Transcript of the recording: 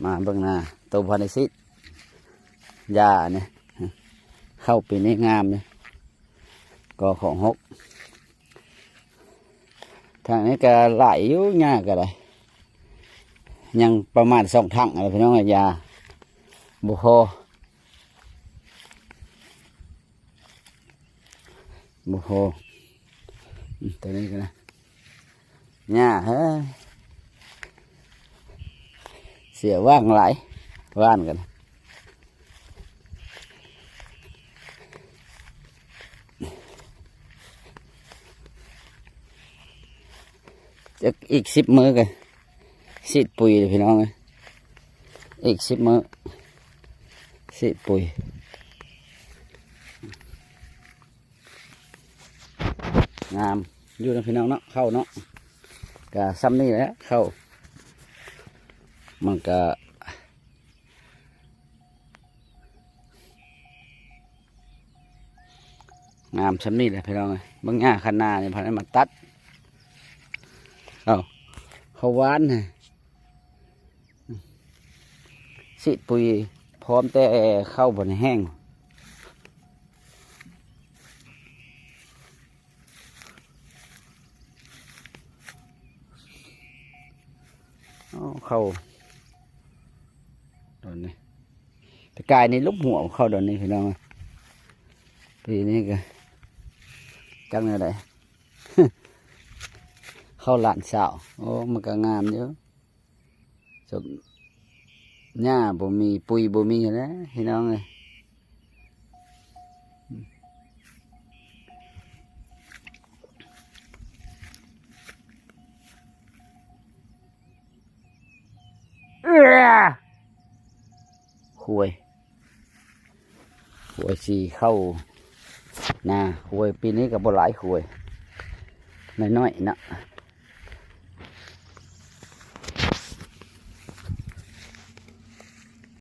ມາເບິ່ງນາ ໂຕບໍ່ທັນໄດ້ສີດຢານີ້ ເຂົ້າປີນີ້ງາມນີ້ ກໍຂອງຫົກ ທາງນີ້ກໍຫຼາຍຢູ່ ຫຍ້າກໍໄດ້ ຍັງປະມານສອງຖັງແຫຼະພີ່ນ້ອງ ຢາບໍ່ພໍ ບໍ່ພໍ ອືມ ຕົວນີ້ກໍນະ ຫຍ້າເຮີ້ຍ ເສຍຫວ່າງຫຼາຍ ຫວ່ານກັນ ຈັກອີກສິບມື້ກໍສີດປຸ໋ຍເດີພີ່ນ້ອງເອີຍ ອີກສິບມື້ສີດປຸ໋ຍ ງາມຢູ່ນະພີ່ນ້ອງເນາະ ເຂົ້າເນາະ ກະຊ່ຳນີ້ແຫຼະ ເຂົ້າ ມັນກະ ງາມຊ່ຳນີ້ແຫຼະພີ່ນ້ອງເອີຍ ເບິ່ງຫຍ້າຄັນນານີ້ ພັນມາຕັດ ເອົາ ເຂົ້າຫວານ ສີດປຸ໋ຍ ພ້ອມແຕ່ເຂົ້າບໍ່ໄດ້ແຫ້ງ ເອົາ ເຂົ້າດອນນີ້ ແຕ່ກາຍນີ້ລຸບຫົວເຂົ້າດອນນີ້ພີ່ນ້ອງ ປີນີ້ກໍຈັກແນວໃດ ເຂົ້າລ້ານຊາວ ໂອ້ ມັນກໍງາມຢູ່ ສົມ ຫຍ້າບໍ່ມີ ປຸ໋ຍບໍ່ມີແຫຼະພີ່ນ້ອງເອີຍ ຄວາຍ ຄວາຍຊິເຂົ້ານາ ຄວາຍປີນີ້ກໍບໍ່ຫຼາຍ ຄວາຍນ້ອຍໆນະ